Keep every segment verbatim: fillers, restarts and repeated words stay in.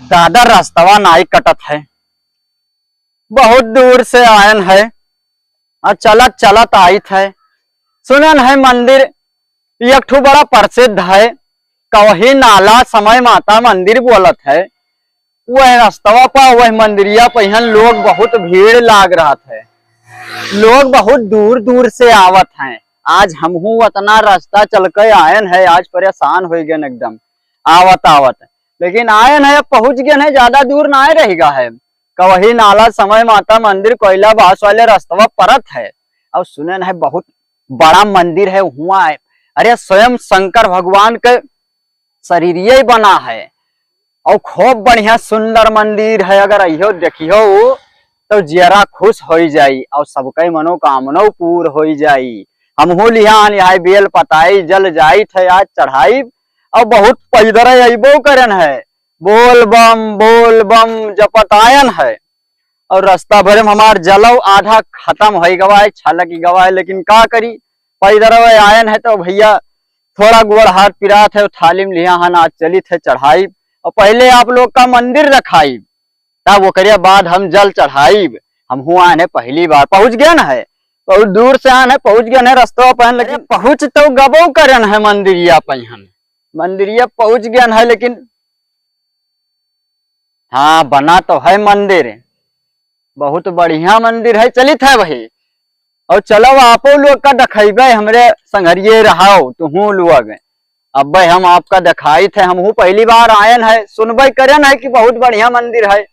दादा, रस्तवा नाई कटत है, बहुत दूर से आयन है, और चलत चलत आइत है। सुनन है मंदिर एक ठो बड़ा प्रसिद्ध है, कवही नाला समय माता मंदिर बोलत है। वह रस्तवा पर, वह मंदिरिया पर यहाँ लोग बहुत भीड़ लाग रहत है, लोग बहुत दूर दूर से आवत हैं। आज हमहू उतना रास्ता चल के आयन है, आज परेशान हो गए एकदम आवत आवत, लेकिन आयन है, अब पहुँच गए हैं, ज्यादा दूर ना आए रहेगा है। कवही नाला समय माता मंदिर कोयला बास वाले रस्तवा परत है। और सुनन है बहुत बड़ा मंदिर है हुआ है। अरे, स्वयं शंकर भगवान के शरीरिये बना है और खूब बढ़िया सुंदर मंदिर है। अगर अहियो देखियो तो जियरा खुश होई जाई और सबके मनोकामना पूर्ण होई जाई। हमहू लिहान यहाँ बेल पताई जल जाइत है आज चढ़ाई, और बहुत पैदर अइबो करन है, बोल बम बोल बम जपत आयन है। और रास्ता भरे में हमार जलव आधा खत्म हो गवा है, छलक गवा है, लेकिन का करी, पैदर आयन है तो भैया थोड़ा गोड़ हाथ पिरात है, थाली में लिहा हन, आज चलित है चढ़ाई। और पहले आप लोग का मंदिर दिखाई, तब ओकरे बाद हम जल चढ़ाई। हम हुआ है पहली बार पहुँच गए न है, बहुत दूर से आन है, पहुँच गए है रस्तवा पहन, लेकिन पहुँच तो गबो करन है मंदिरिया पहन, मंदिरिया पहुँच गए है, लेकिन हाँ, बना तो है मंदिर, बहुत बढ़िया मंदिर है, चलित है वही। और चलो, आपो लोग का दिखैबे, हमरे संगरिये रहो तुहू लोग। अब भाई, हम आपका दिखाई थे, हमहू पहली बार आयन है, सुनबे करन है कि बहुत बढ़िया मंदिर है।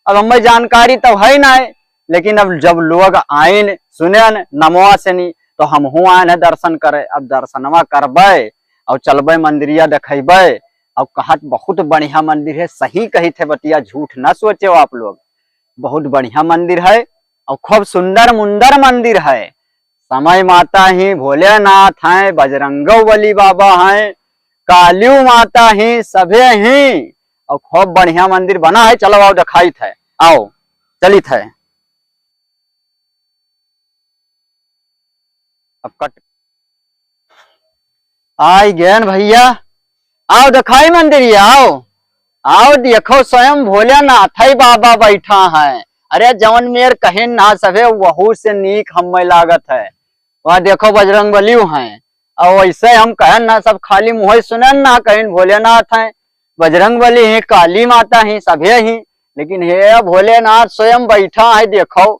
अब हमें जानकारी तो है ना, लेकिन अब जब लोग आइन सुनन नमवा से नी, तो हमहू आयन है दर्शन करे। अब दर्शनवा करबे और चलबे मंदिरिया दिखैबे। और कहत बहुत बढ़िया मंदिर है, सही कही थे बतिया, झूठ ना सोचे आप लोग। बहुत बढ़िया मंदिर है और खूब सुंदर मुंदर मंदिर है। समय माता ही भोलेनाथ हैं, बजरंगो बली बाबा हैं, कालियो माता ही, सभे ही। और खूब बढ़िया मंदिर बना है। चलो आओ, दिखाइत है, आओ, चलित है। अब कट आई गयन भैया, आओ दिखाई मंदिरिया, आओ, आओ देखो, स्वयं भोलेनाथ है बाबा बैठा है। अरे, जवन मेर कहिन ना सभे, वहू से नीक हमें लागत है। वह देखो, बजरंग बली हैं। और वैसे हम कहन ना, सब खाली मुँह सुनन ना, कहिन भोलेनाथ हैं, बजरंग बली हैं, काली माता हैं, सभे ही। लेकिन हे भोलेनाथ स्वयं बैठा है, देखो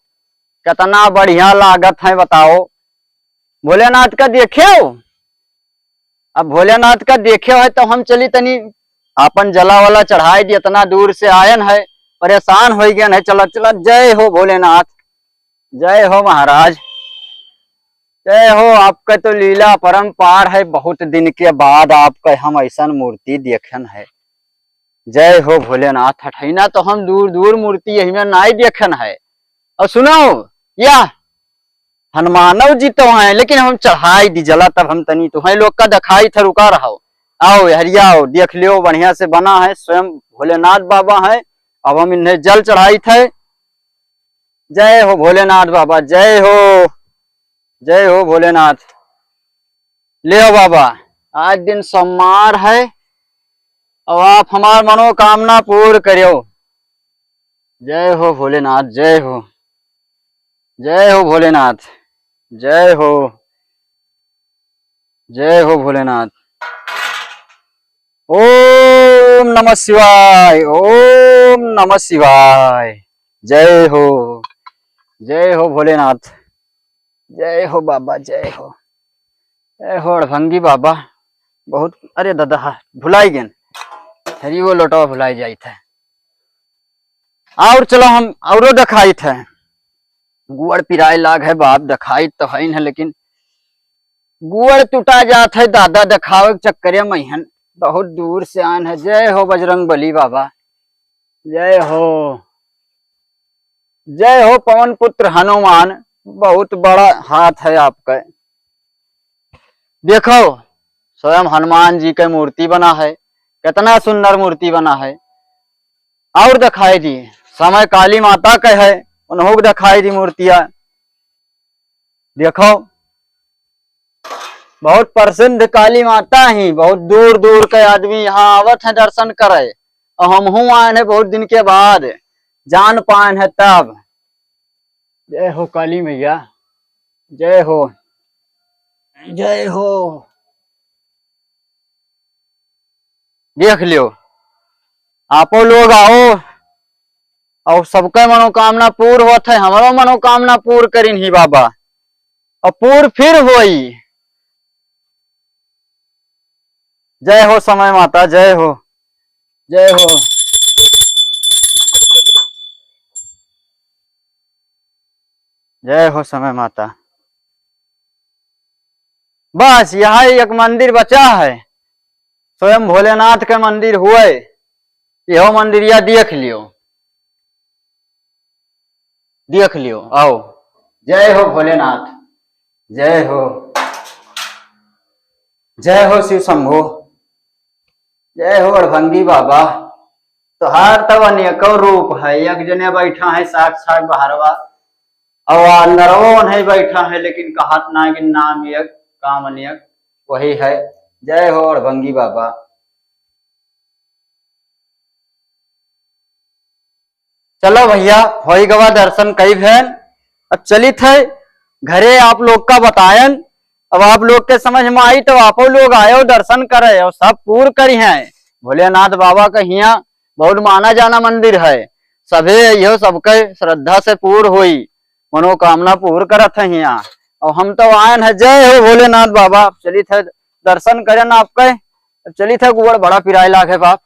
कितना बढ़िया लागत है, बताओ। भोलेनाथ का देखे हो, अब भोलेनाथ का देखे हो तो हम चली तनी आपन जला वाला चढ़ाई दी, इतना दूर से आयन है, परेशान हो गए है। चला चला, जय हो भोलेनाथ, जय हो महाराज, जय हो। आपका तो लीला अपरंपार है, बहुत दिन के बाद आपका हम ऐसन मूर्ति देखन है। जय हो भोलेनाथ। हठैना तो हम दूर दूर मूर्ति यही में नाई देखन है। और सुनो, या हनुमानव जी तो हैं, लेकिन हम चढ़ाई दी जला, तब हम तनी तुम्हें लोग का दिखाई था, रुका रहो। आओ हरिया आओ, देख लियो, बढ़िया से बना है, स्वयं भोलेनाथ बाबा हैं। अब हम इन्हें जल चढ़ाई थे। जय हो भोलेनाथ बाबा, जय हो, जय हो भोलेनाथ। ले बाबा, आज दिन सोमवार है और आप हमार मनोकामना पूर्ण करियो। जय हो भोलेनाथ, जय हो, जय हो भोलेनाथ, जय हो, जय हो भोलेनाथ। ओम नमः शिवाय, ओम नमः शिवाय। जय हो, जय हो भोलेनाथ, जय हो बाबा, जय हो, जय हो अड़भंगी बाबा। बहुत, अरे दादा, भुलाई गेन, हरी वो लोटवा भुलाई जाइत है। और चलो हम औरो दिखाई थे, गुअड़ पिराए लाग है बाप, दिखाई तो है न, लेकिन गुअड़ टूटा जात है दादा, दिखावे के चक्करे में हन, बहुत दूर से आन है। जय हो बजरंग बली बाबा, जय हो, जय हो पवन पुत्र हनुमान, बहुत बड़ा हाथ है आपका। देखो, स्वयं हनुमान जी के मूर्ति बना है, कितना सुंदर मूर्ति बना है। और दिखाई दी, समय काली माता के है, उन्हों को दिखाई दी मूर्तिया। देखो, बहुत प्रसिद्ध काली माता ही, बहुत दूर दूर के आदमी यहाँ आवत है दर्शन करे। और हमहू आयन है बहुत दिन के बाद, जान पायन है तब। जय हो काली मैया, जय हो, जय हो। देख लियो, आपो लोग आओ, और सबके मनोकामना पूर्ण होत है, हमरो मनोकामना पूर्ण करिन ही बाबा, और पूर्ण फिर होई। जय हो समय माता, जय हो, जय हो, जय हो समय माता। बस यही एक मंदिर बचा है, स्वयं भोलेनाथ के मंदिर हुए, यहो मंदिरिया देख लियो, देख लियो, आओ। जय हो भोलेनाथ, जय हो, जय हो शिव शंभो, जय हो अड़भंगी बाबा। तोहार तब अनेकों रूप है, एक जने बैठा है साक्षात बहरवा, और अंदरवो नहीं बैठा है, लेकिन कहत ना कि नाम एक काम अनेक वही है। जय हो अड़भंगी बाबा। चलो भैया, होई गवा दर्शन कई भैन, अब चलित है घरे आप लोग का बतायन। अब आप लोग के समझ में आई तो आपो लोग आयो दर्शन करे और सब पूर करी हैं। भोलेनाथ बाबा का हियाँ बहुत माना जाना मंदिर है, सभे अइहो सबके श्रद्धा से पूर होई, मनोकामना पूर करत है हियाँ। और हम तो आयन है, जय हो भोलेनाथ बाबा, चलित है दर्शन करन आपके। अब चलित है, गोड़ बड़ा पिराए लाग है बाप।